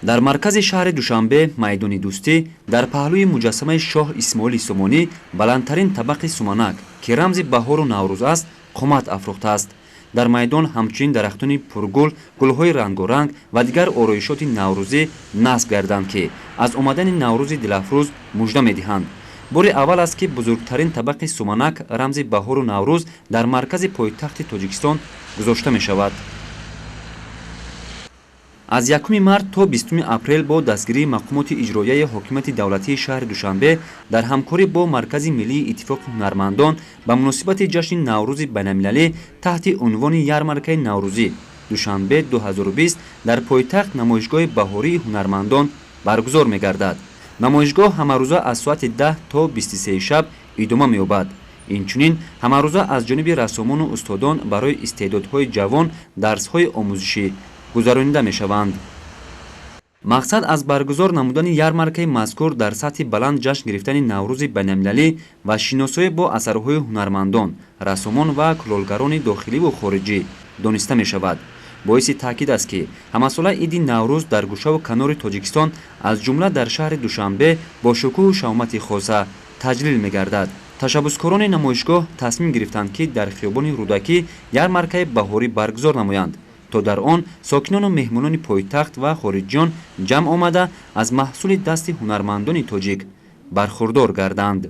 Дар маркази шаҳри Душанбе, майдони Дӯстӣ, дар паҳлӯи муҷассамаи шоҳ Исмоили Сомонӣ баландтарин табақи суманак, ки рамзи баҳору Наврӯз аст, қомат афрохтааст. Дар майдон ҳамчунин дарахтони пургул, гулҳои рангоранг ва дигар ороишоти наврӯзӣ насб гарданд, ки аз омадани Наврӯзи дилафрӯз мужда медиҳанд. Бори аввал аст, ки бузургтарин табақи суманак, рамзи баҳору Наврӯз, дар маркази пойтахти Тоҷикистон гузошта мешавад. Аз 1 март то 20 апрел бо дастгирии мақомоти иҷроияи ҳокимияти давлатии шаҳри Душанбе дар ҳамкорӣ бо Маркази миллии иттифоқи ҳунармандон ба муносибати ҷашни Наврӯзи байналмилалӣ таҳти унвони «Ярмаркаи наврӯзӣ Душанбе 2020» дар пойтахт намоишгоҳи баҳории ҳунармандон баргузор мегардад. Намоишгоҳ ҳамарӯза аз соати 10 то 23 шаб идома меёбад. Инчунин ҳамарӯза аз ҷониби рассомону устодон барои истеъдодҳои ҷавон дарсҳои омӯзишӣ гузаронида мешаванд. Мақсад аз баргузор намудани ярмаркаи мазкур дар сатҳи баланд ҷашн гирифтани Наврӯзи байналмилалӣ ва шиносоӣ бо асарҳои ҳунармандон, рассомон ва кулолгарони дохиливу хориҷӣ дониста мешавад. Боиси таъкид аст, ки ҳамасола иди Наврӯз дар гӯшаву канори Тоҷикистон, аз ҷумла дар шаҳри Душанбе, бо шукӯҳу шаҳомати хоса таҷлил мегардад. Ташаббускорони намоишгоҳ тасмим гирифтанд, ки дар хиёбони Рӯдакӣ ярмаркаи баҳорӣ баргузор намоянд, то дар он сокинону меҳмонони пойтахт ва хориҷиён ҷамъ омада, аз маҳсули дасти ҳунармандони тоҷик бархурдор гарданд.